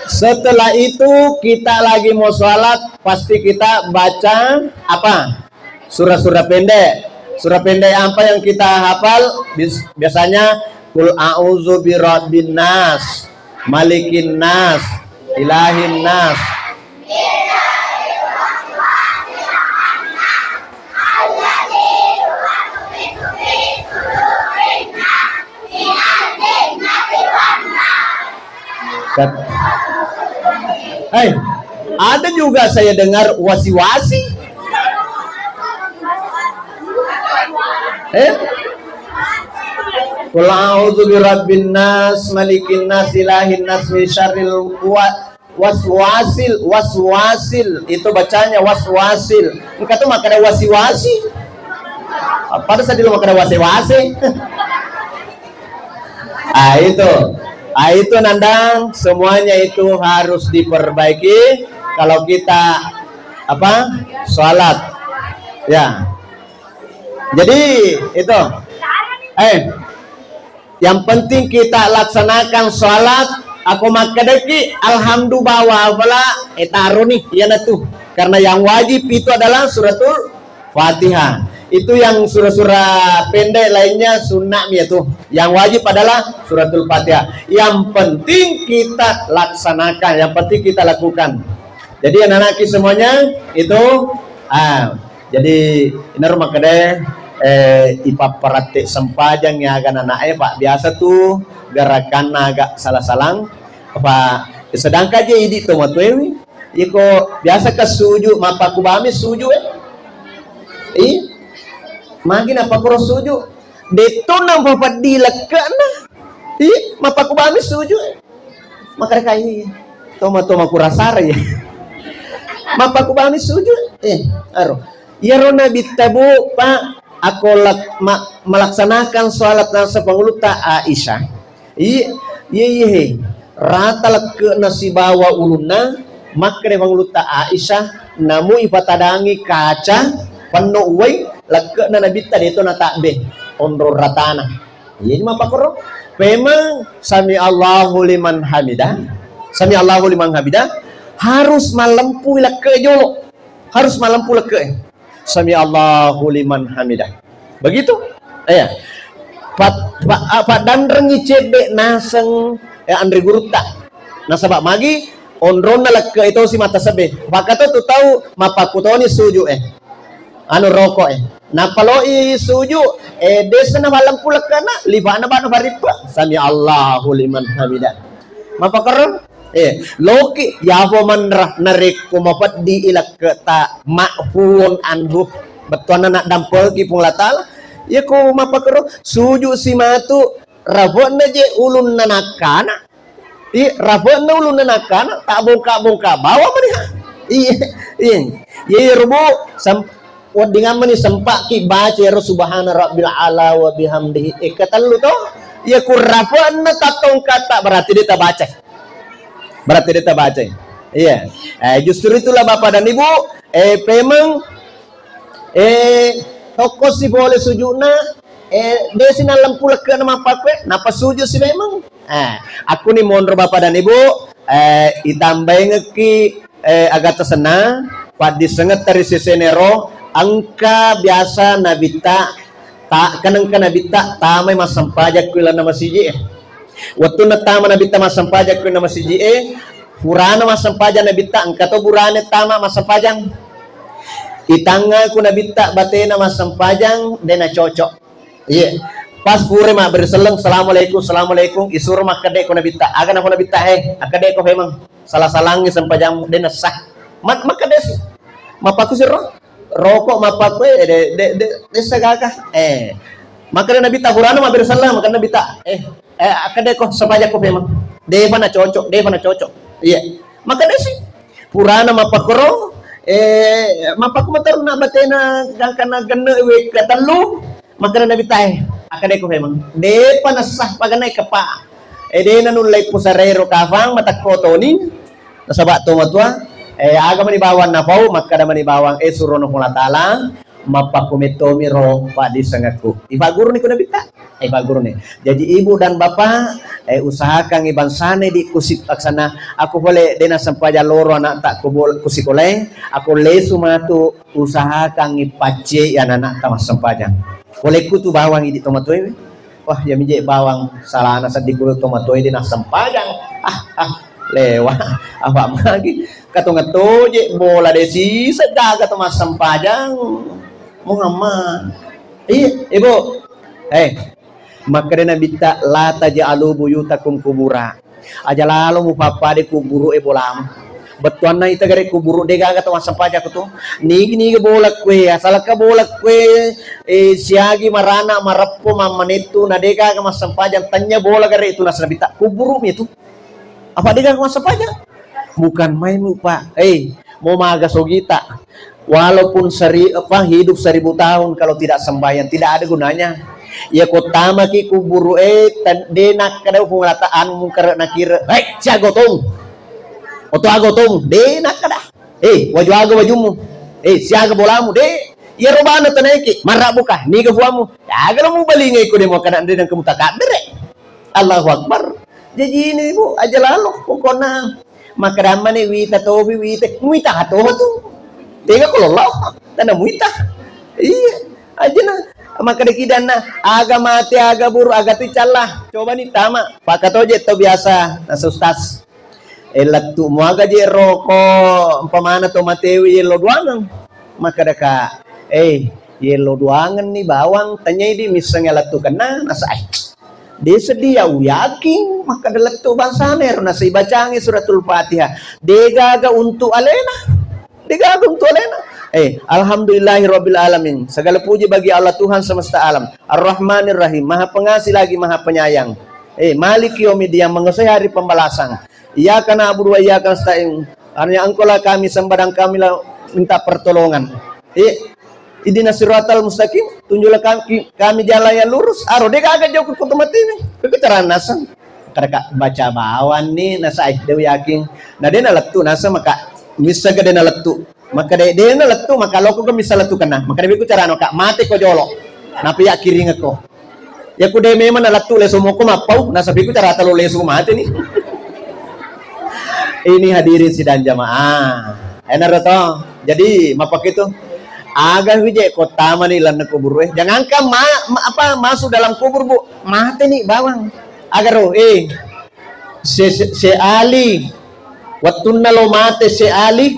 Setelah itu kita lagi mau sholat, pasti kita baca apa? Surah-surah pendek. Surah pendek apa yang kita hafal? Bis- biasanya Qul a'udzu birabbin nas, malikin nas, ilahin nas. Kat- Hei, ada juga saya dengar wasi-wasi. Eh? Qul a'udzu birabbin nas, malikin nas, ilahin nas, min syarril wa- waswasil, waswasil. Itu bacanya waswasil. Engka tu makkeda wasi-wasi. Apa ada sadilo makkeda wase-wase? Ah, itu. Ah, itu nandang, semuanya itu harus diperbaiki kalau kita apa? Sholat. Ya. Jadi itu. Eh, yang penting kita laksanakan sholat. Aku makkedaki alhamdulillah wafala etaro nih, iya natu. Karena yang wajib itu adalah suratul Fatihah. Itu yang surah-surah pendek lainnya sunnah mi itu. Yang wajib adalah suratul Fatihah. Yang penting kita laksanakan, yang penting kita lakukan. Jadi anak-anakki semuanya itu, ah, jadi inaro makkeda, eh, ipapparette sempajang ya aga anak-anak e, Pak. Biasa tu gerakanna agak salah-salang, apa sedangkan je idi to matuewi. Iko biasa ke suju, mappakubami suju, eh. Ih, magi napakkuro suju. Detto na mapeddi lekke'na. Ih, mappakubami suju, eh. Makare kai. Toma-toma kurasara ya. Mappakubami suju, eh. Aro. Iyaro Nabitta, Bu, Pak, ako lak- ma- melaksanakan sholat nasa pangulutta Aisyah. Iya, iya, iya, he. Rata lekke'na sibawa ulunna, makkeda pangulutta Aisyah, namu ipatadangi kaca, penno uwai, lekke'na Nabitta deto natabbe, onrong ratana. Iya, mappakoro. Pemang, sami Allahu liman hamidah. Sami Allahu liman hamidah. Harus mallempu lekke jolo. Harus mallempu lekke. Sami Allahu liman hamidah. Begitu? Iya. Pat, pa, apa danrengi cedde naseng, eh, anre gurutta. Nasaba magi onronna lekke itu si mata sebe. Maka to tu tau mappakutoni suju, eh. Anu roko, eh. Napaloi suju, eh, desa na malempu lekkena, libana bana farippa. Sami Allahu liman hamidah. Mappakoro? Eh, loki, yafo manra, narekko mapeddi i lekketa, ma'fuun anhu, bettuanna naddampengki Puang Allah Ta'ala, yako mappakoro, suju si matu, rafo'na je ulunna nakkana, Iya, rafe'na ulunna nakkana, tak bongka-bongka bawa mani. Iya, iya. Iya, iya, rubu, sem-, weddingammani sempa'ki baca ero subhana rabbil ala wa bihamdihi. Eh, ketellu to. Iya, ku rafe'na tattongkatta berarti dia tabaca. Berarti dia tabaca. Iya. Eh, justru itulah Bapak dan Ibu, eh, pemeng Eh, tokko si pole sujudna, eh, desi nallempu lekke'na mappakkue, nappa sujud si memang. Eh, akkuni monro Bapak dan Ibu, eh, itambaingekki, eh, agata senna, paddissengetta ri sesenero, engka biasa nabitta, ta-, kan engka nabitta tamai massempajang ku ilanna masiji e. Wettunna tama nabitta massempajang ku ilanna masiji e, purana massempajang nabitta, engka to burane tama massempajang. Itangnga ku nabitta batena massempajang, de nacocok. Iya. Pas pura mabbere selleng, "Assalamualaikum, assalamualaikum," isuro makkedde ko nabitta. Aga nako nabitta, "Eh, akkedde ko memang salah-salangi sempajang, de nessa." Mat-, makkedde si. Mappaku siro? Roko mappaku, eh, de, de, de, dessa gaga. Eh. Makkedde nabitta, purana mabbere selleng, makkedde nabitta, "Eh, eh, akkedde ko sempajang ko memang. Depa nacocok, depa nacocok." Iya. Makkedde si. Purana mappakoro, eh, mappaku materuna batena gangkana genne wekka tellu, makkeda nabitta e, "Akkedde ko memang. Depa nessa pagana kepa. Eh, de nanullai pusarero kafang matakko toni." Nasaba to matua, eh, aga mani bawang napau, makkeda mani bawang, eh, surono Puang Allah Taala, mappakumettomiro paddissengekku. Ifagguruni ku nabitta. Ifagguruni. Jadi ibu dan bapak, eh, usahakan ibangsane di kusi aksana, aku pole dena sempajang loro anakta ku bol-, kusikolae, aku lesu matu usahakan ipaccei anak-anakta massempajang. Pole kutu bawang idi tomatoe. Wah, iya mije bawang salana seddi kulo tomatoe dena sempajang. Ah, ah, lewa. Apa magi? Katonga toje bola de sisa gaga to massempajang. Muhammad. Iya, Ibu. Eh, makkeda nabitta, "La taj'alu buyutakum kubura." Aja lalo mupappade kuburu e bolamu. Bettuanna ita gare kuburu de gaga to massempajang ko to. Nigi-nigi bola kue, asalka bola kue, eh, siagi marana mareppo mammanettu na de gaga massempajang, tanya bola gare itu nasaba nabitta kuburu mi itu. Apa de gaga massempajang? Bukan main, Pak. Eh, mau maga sogita. Walaupun seri-, apa, hidup seribu tahun kalau tidak sembahyang, tidak ada gunanya. Ya ko tamaki kuburu e, tan-, de nakkeda Puang Allah Taala anu Mungkar Nakir, "Hei, siaga tong. Oto aga tong." De nakkeda. "Eh, waju aga wajumu. Eh, siaga bolamu." De, iya robana tanaiki, "Marabbuka, niga puamu?" Aga lo mubalinga iko de mo kana de nang kamu takabbere. Allahu Akbar. Jaji ini, Bu, aja lalo pokokna. Makkeda ammani wita topi, wita, wita atoha tu. Tega ko lollo. Tanda muita. Iya, aja na. Makkeda kidanna, aga mate, aga buru, aga tu calla. Coba ni tama. Pakatoje to biasa, nasa ustaz. Eh, lettu muaga je roko, umpamana to matewi yello duangeng. Makkeda ka, eh, yello duangeng ni bawang, tanyai di misseng lettu kenna, nasa, eh. De sedia uyaking, makkeda lettu bangsana ero nasa ibacangi suratul Fatihah. De gaga untuk alena. De gaga untuk alena. Eh, alhamdulillahi rabbil alamin. Segala puji bagi Allah Tuhan semesta alam. Ar-Rahmanir Rahim. Maha Pengasih lagi Maha Penyayang. Eh, Maliki Yaumiddin, yang menguasai hari pembalasan. Iyyaka na'budu wa iyyaka nasta'in. Hanya Engkaulah kami sembah dan kami lah minta pertolongan. Eh, Ihdinas siratal mustaqim, tunjuklah kami, kami jalan yang lurus. Aro, de gaga jauh ke kota mati ni. Ke carana naseng. Kada ka baca bawang ni, nasa ai, de yakin. Na de nalettu, nasa maka missa ke de nalettu. Maka de, de nalettu, maka loko ke missa lettu kena. Maka de ku carana ka mate ko jolo. Napi ya kiring ko. Ya ku de memang nalettu leso moko mappau, nasa piku carata lo leso mate ni. Ini hadirin sidang jamaah. Enaro to. Jadi, mapake tu. Aga wije kota mani lan kubur eh. Jangankan ma, ma, apa masuk dalam kubur, Bu. Mate ni bawang. Agaro, eh. Se, se, se Ali. Wettunna lo mate se Ali.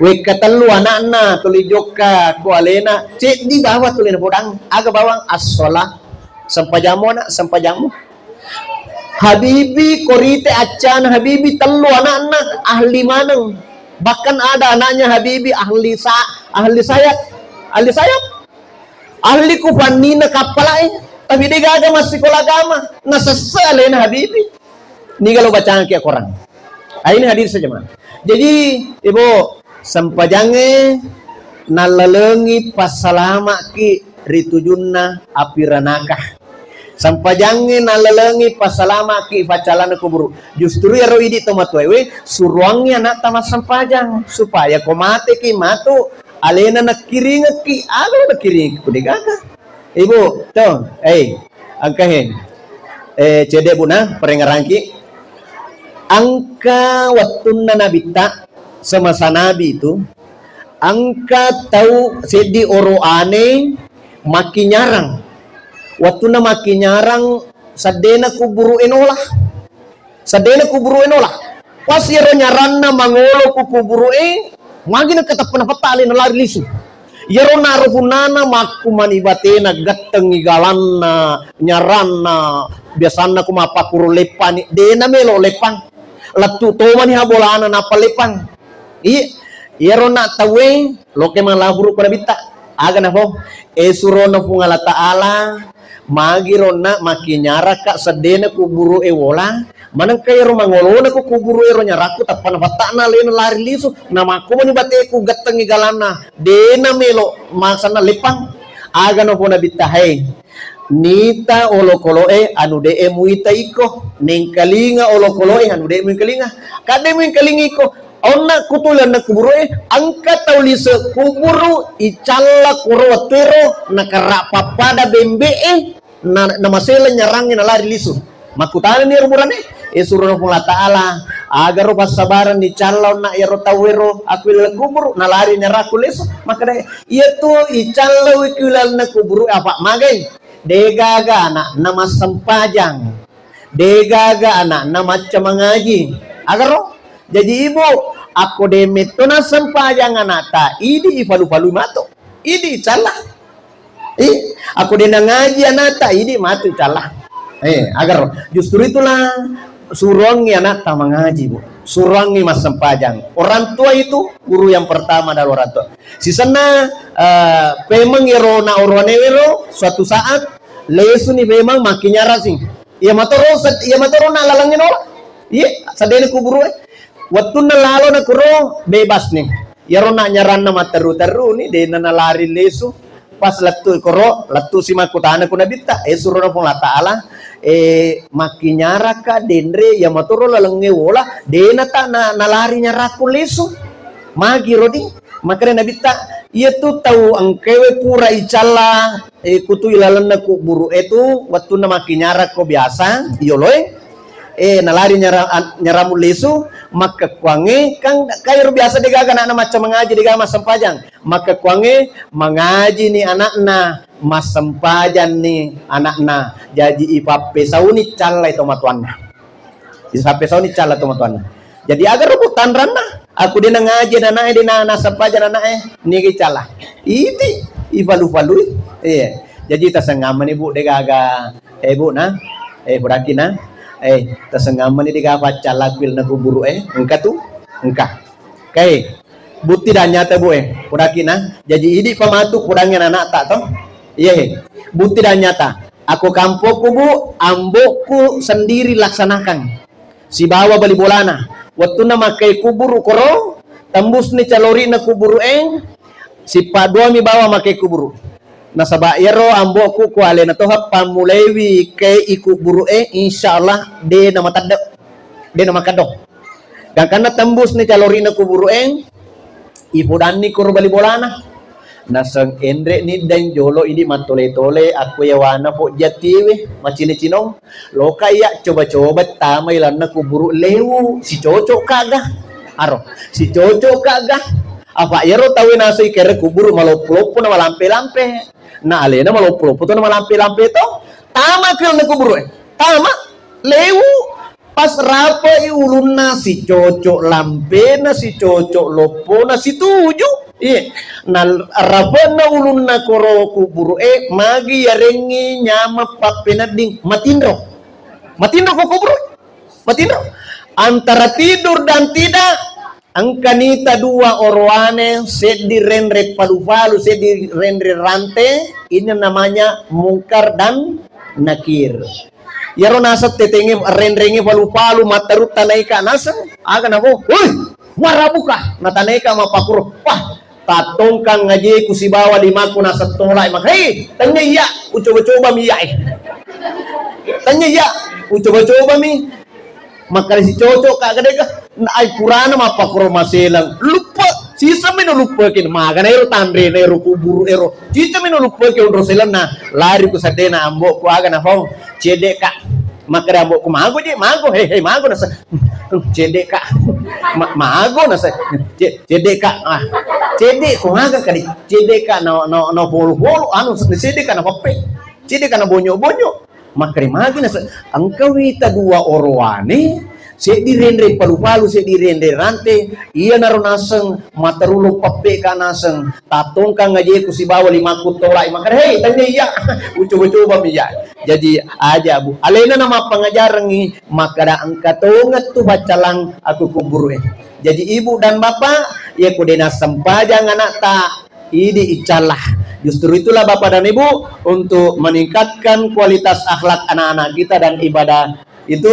Wekka tellu anakna tuli jokka ko alena. Ceddi bawa tuli napodang. Aga bawang as-shalah. Sempajammu anak, sempajammu. Habibi, korite accana Habibi, tellu anakna ahli maneng. Bahkan ada anaknya Habibi ahli sa-, ahli sayap. Ahli sayap. Ahli ku fannina kappalae. Tapi de gaga massikola agama. Nasessa alena Habibi. Niga lo bacangki Al-Quran. Ah, ini hadir saja, Ma. Jadi, Ibu, sempajangnge nallalengi passalama'ki ri tujunna api ranaka. Sempajangnge nallalengi passalama'ki faccallanna kuburu. Justru iyaro idi tomatoae we, suruangngi ana'ta massempajang supaya ko mateki matu alena nakkiringekki, aga lo nakkiringekki, degaga. Ibu, to, eh, engka he. Eh, cedde, Bu, na, perengerangki. Engka wettunna Nabitta, semasa Nabi itu, engka tau seddi oroane makkinyarang. Wettunna makkinyarang, seddena kuburu enola. Seddena kuburu enola. Pas iyaro nyaranna mangolo ku kuburu e, magi nakateppa nafetta alena lari lisu. Iyaro naro punnana makkumani batena, gettengngi galanna, nyaranna, biasanna ku mappakuro leppani, dena melo leppang. Lettu tomani ha bolana nappa leppang. Iya, iyaro na tauwe loke malaburu ko Nabitta. Aga nafo? E surona Puang Allah Ta'ala, magi ronna makkinyarakka seddena kuburu e wola, manengka iyaro mangolona ku kuburu ero nyarakku tappa nafatta'na alena lari lisu, namakkumani bateku gettengngi galanna, dena melo masanna leppang. Aga nafo Nabitta, hai, nita olokolo'e anu de'e muita iko, nengkalinga olokolo'e anu de'e muengkalinga. Kadde muengkalinga iko, onna kutulanna kuburu e, engka tau lise kuburu icalla koro wettuero nakarra pappada bembe e, na, namasela nyarangnge nalari lisu. Makkutanani ero burane, e surona Puang Allah Ta'ala, agaro passabareng nicalla onna iyaro tauwero aku ilaleng kuburu, nalari nyarakku lisu. Makkeda, iyatu icalla wiki ilaleng kuburu apa magai? Degaga ana'na massempajang, degaga ana'na macca mangaji. Agaro? Jaji ibu, akko de metto nassempajang ana'ta, idi ifalu-falui matu. Idi icalla. Eh, akko de nangaji ana'ta, idi matu icalla. Eh, agaro? Justru itulah suruangngi ana'ta mangaji, Bu. Suruangngi massempajang. Orang tua itu guru yang pertama adalah orang tua. Sisenna, eh, pemeng ero na oroane wero, suatu saat lesuni pemeng makkinyarang sing. Iya matoro sed-, iya matoro na lalengnge nola. Iya, seddena kuburu e. Wettunna lalo na kuro bebas ni. Iyaro na nyaranna matteru-teru ni, dena nalari lesu. Pas lettu koro, lettu si makkutana ku Nabitta, e surona Puang Allah Ta'ala, e, makkinyarakka denre iya matoro lalengnge wola, dena ta na, nalari nyarakku lesu. Magi rodi? Makkeda Nabitta, iyatu tau engkae we pura icalla, eh, kutu ilalenna kuburu e tu, wettunna makkinyarakko biasa, iyoloe, eh, nalari nyara-, an-, nyaramu lesu, makkekkuangnge, kan, kairo biasa degaga ana'na macca mangaji, degaga massempajang. Makkekkuangnge, mangaji ni ana'na, massempajang ni ana'na. Jaji ipappesauni callai tomatoanna. Isappe sauni calla tomatoanna. Jadi aga ro tanranna? Aku de nangaji ana'e, de na-, nassempajang ana'e, nigi calla. Iti, ifalu-falui. Iya. Jadi tasengammani, Bu, degaga, eh, Bu, na? Eh, puraki, na? Eh, tasengammani degaga paccalla kuil na kuburu, eh. Engka tu? Engka. Oke. Butti dan nyata, Bu, eh. Puraki, na? Jadi idi pamatu pudangngi ana'ta to. Iya, eh. Butti dan nyata. Aku kampokku, Bu, ambokku sendiri laksanakan. Sibawa bali bolana. Wettunna makkai kuburu koro, tembusni calori'na kuburu e, sippa duami bawa makkai kuburu. Nasaba iyaro ambokku ku alena toha pammulaiwi ke i kuburu e, insyaallah de namatedde, de namakeddo. Gangkanna tembusni calori'na kuburu e, ipodanni koro bali bolana. Naseng enre ni dan jolo idi mattole-tole, akko yawana pojjatiwe, macine-cinong. Loka iya coba-coba tama ilanna kuburu lewu, sicocok kaga. Aro, sicocok kaga. Apa iyaro tau naso ikere kuburu maloppo-loppo na malampe-lampe. Na alena maloppo-loppo to na malampe-lampe to. Tama ke ilanna kuburu e. Tama lewu. Pas rape'i ulunna, sicocok lampena, sicocok loppona, situju. Iya. Na rape'na ulunna koro kuburu e, magi yarengngi nyameng pappenedding, matinro. Matinro ko kuburu? Matinro. Antara tidur dan tidak, engka nita dua oroane, seddi renre palu-palu, seddi renre rante, ini namanya Mungkar dan Nakir. Iyaro naseng tetengnge, renrengnge palu-palu, matterutta naika naseng, aga nafo, "Hoi, warabuka!" Natanaika mappakkuro, "Wah, tattongkang ajeku sibawa limaku naseng tolai maka, hei, tennia iya, ucoba-cobami iya, eh. Tennia iya, ucoba-cobami." Makkeda sicocok ka, kedeka, ai purana mappakkuro maseleng, luppe, siseng meno luppeki, magana ero tanrena ero kuburu ero, siseng meno luppeki onro selenna, lari ku seddena ambo'ku, aga nafong, "Cedde ka." Makkeda ambo'ku, "Mago je, mago, he, he, mago," nasa, "Cedde ka." Ma-, mago nasa, "Ce-, cedde ka." Ah, "Cedde ko maga kali?" "Cedde ka na, na, na polo-polo, anu, cedde ka na peppe, cedde ka na bonyo-bonyo." Makkeda magi nasa, engka wita dua orowane, seddi renreng palu-palu, seddi renreng rante, iyanaro naseng, matteru lo peppe ka naseng, tattongkang ajeku sibawa limaku tolai, makkeda, "Hei, tennia iya, ucoba-cobami iya." Jadi, aja, Bu. Alena na mappangajarengngi, makkeda, "Engka tongeng tu baccalang aku kuburu e." Jadi, Ibu dan Bapak, iya ko de nassempajang anakta, idi icalla. Justru itulah Bapak dan Ibu, untuk meningkatkan kualitas akhlak anak-anak kita dan ibadah itu,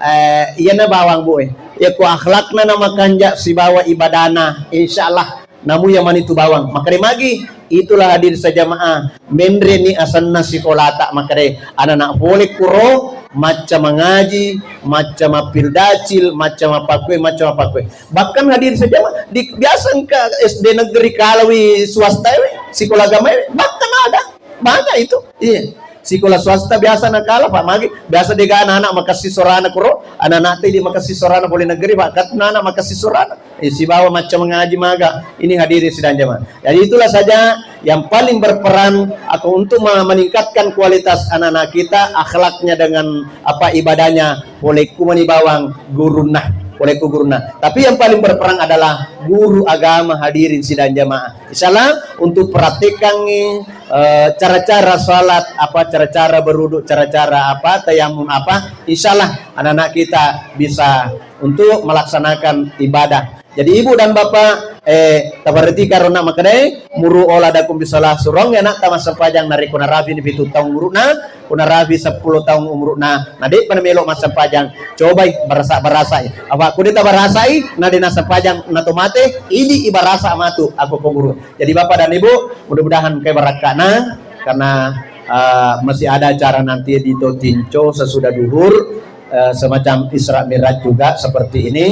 eh, iyana bawang, Bu, eh. Iya ko akhlakna na makanja sibawa ibadana, insya Allah namu iya manitu bawang. Makkeda magi, itulah hadir sejamaah. Menreni asenna sikolata, makkeda anak-anak pole kuro, macca mangaji, macca mappildacil, macca mappakkue, macca mappakkue. Bahkan hadir sejamaah, di, biasa engka S D negeri kalawi swasta we, sekolah agama we, bahkan ada. Banyak itu. Iya. Sekolah swasta biasa nakala, Pak, magi. Biasa dega anak-anak makassi sorana kuro, anak-anak tadi makassi sorana pole negeri, Pak, kat anak makassi sorana. Eh, sibawa macca mangaji maga. Ini hadirin sidang jamaah. Jadi itulah saja yang paling berperan atau untuk me-, meningkatkan kualitas anak-anak kita, akhlaknya dengan apa ibadahnya, polekku mani bawang gurunna, polekku gurunna. Tapi yang paling berperan adalah guru agama hadirin sidang jamaah. Insya Allah untuk praktekangi, eh, cara-cara salat, apa cara-cara berwudu, cara-cara apa tayamum apa, insya Allah anak-anak kita bisa untuk melaksanakan ibadah. Jadi ibu dan bapak, eh, taperhatikan rona makkedai, muru ola dakung bisalah surong ya nak tamat sempajang narekko narapi ni pitu taung umuruna, ko narapi seppulo taung umuruna, na de'pa namelo massempajang, cobai barasa-barasai. Apa ko de tabarasai, na de nassempajang na to mate, idi ibarasa matu aku ko guru. Jadi bapak dan ibu, mudah-mudahan engkai barakkana karena, eh, masih ada acara nanti di Totinco sesudah duhur, eh, semacam Isra Mi'raj juga seperti ini.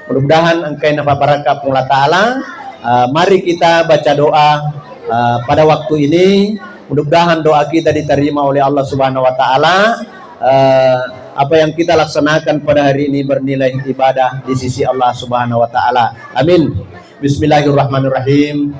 Mudah-mudahan engkai napabarakka Puang Allah Ta'ala. Eh, mari kita baca doa, eh, pada waktu ini. Mudah-mudahan doa kita diterima oleh Allah Subhanahu wa Ta'ala. Eh, apa yang kita laksanakan pada hari ini bernilai ibadah di sisi Allah Subhanahu wa Ta'ala. Amin. Bismillahirrahmanirrahim.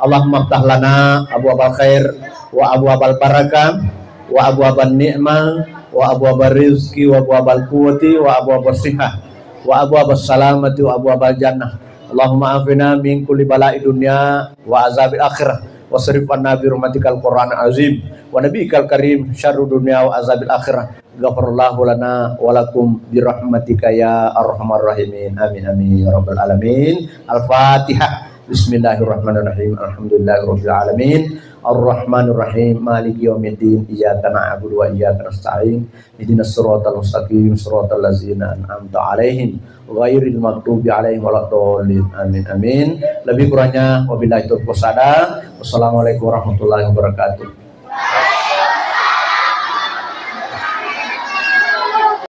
Allahumma ftah lana abwabal khair wa abwabal barakah wa abwaban ni'mah wa abwabal rizki wa abwabal quwwati wa abwabal sihah wa abwabas salamati wa abwabal jannah. Allahumma afina min kulli bala'i dunya wa azabil akhirah. Wasrif anna bi rahmatikal Qur'an azim wa nabikal karim syarru dunya wa azabil akhirah. Ghafarallahu lana wa lakum bi rahmatika ya arhamar rahimin. Amin, amin, ya rabbal alamin. Al-Fatihah. Bismillahirrahmanirrahim. Alhamdulillahirabbil alamin. Arrahmanirrahim. Maliki yaumiddin. Iyyaka na'budu wa iyyaka nasta'in. Ihdinas siratal mustaqim. Siratal ladzina an'amta 'alaihim ghairil maghdubi 'alaihim waladdallin. Amin, amin. Lebih kurangnya wabillahi taufiq wassa'adah. Wassalamualaikum warahmatullahi wabarakatuh.